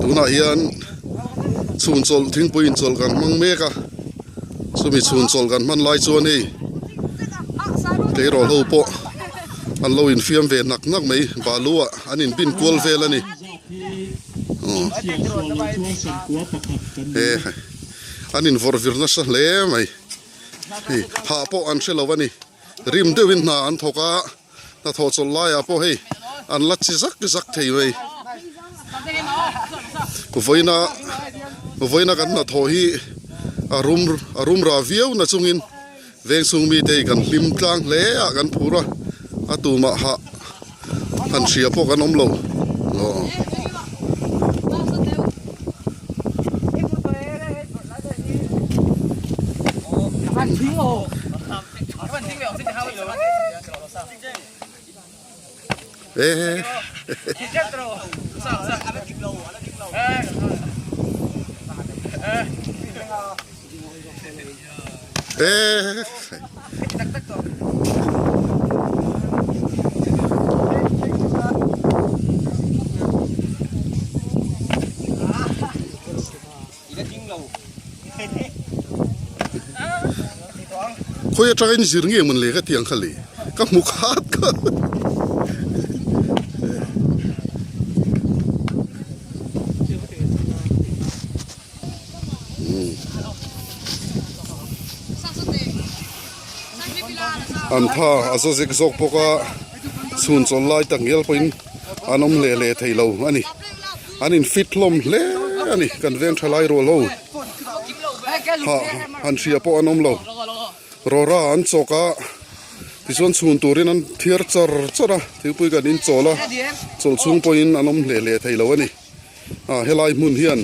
Tunah hian chhun chawlh thingpui inchawlh kan hmang mek a, chumi chhun chawlh kan hman lai chuan hei tleirawl ho pawh an lo infiam ve hnak hnak mai balu ah an inbin kual vel a ni. An invawrh vir nasa hle mai hei hah pawh an hre lo a ni rim deuhin hna an thawk a hnathawh chawlh laiah pawh hei an la chi zak zak thei mai vawiina vawiina kan hnathawh hi a rum a rum rah viau na chungin veng chhung mite hi kan hlim tlang hle a kan phur a a tumah hah han hria pawh kan awm lo aw. Khawi atangin zir nge mawn le ka ti ang kha le ka hmu khat kha. An tha a za zek zawk bawk a chhun chawl lai tak ngial pawhin an awm leh leh thei lo a ni an in fit hlawm hle a ni kan veng tha lai rual ho hah han hria pawh an awm lo rawra an chawk a tichuan chhun turin an thiar char char a thingpui kan inchawl a chawlh chhung pawhin an awm leh leh thei lo a ni. Ah helai hmun hian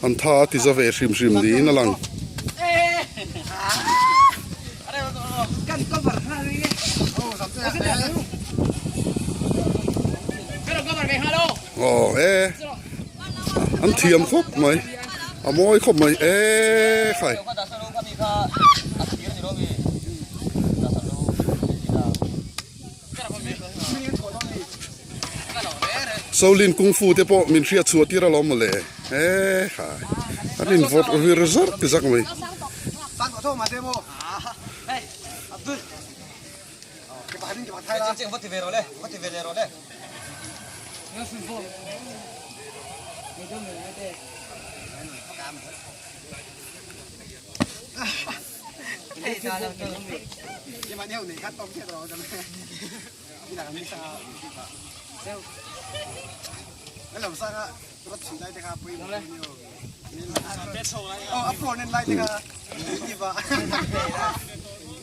an tha a ti za ve hrim hrim niin a lang. Aw e an thiam khawp mai a mawi khawp mai e khai. Shaolin Kung Fu te pawh min hriat chhuah tir alawm mawle he khai an in vawrh vir zawrh ti zak mai.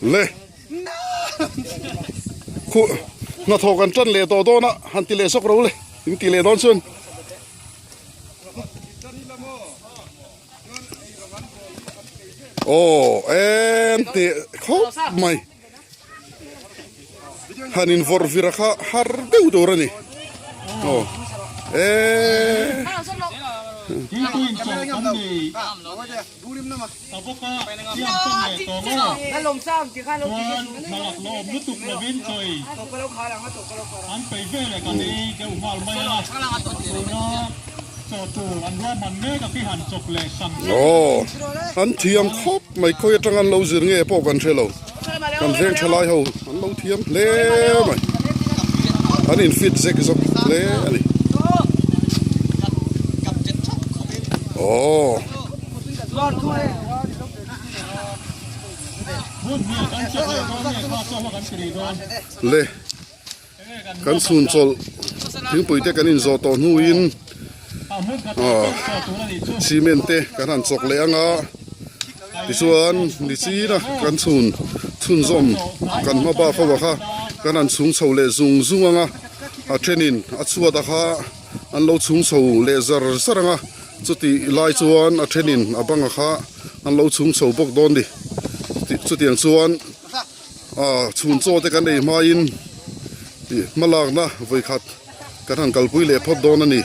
Le khu hnathawh kan tan leh tawh dawn a han ti leh zawk ro le in ti leh dawn chuan. Aw em teh khawp mai han in vawrh vir a kha har deuh tur a ni aw e Aw an thiam khawp mai khawi atang an lo zir nge pawh kan hre lo kan veng tha lai ho an lo thiam hle mai an in fit zek zawk hle a ni aw. Le kan chhun chawlh thingpui te kan inzawh tawh hnuin aw cement te kan han chawk leh ang a tichuan ni china kan chhun chhunzawm kan hma bak ho ah kha kan han chhung chho leh zung zung ang a a thenin a chhuat ah kha an lo chhung chho leh zar zar ang a chutih lai chuan a thenin a bang ah kha an lo chhung chho bawk dawn a ni chutiang chuan. Aw chhun chaw te kan ei hmain ih hmalakna vawikhat kan han kalpui leh phawt dawn a ni.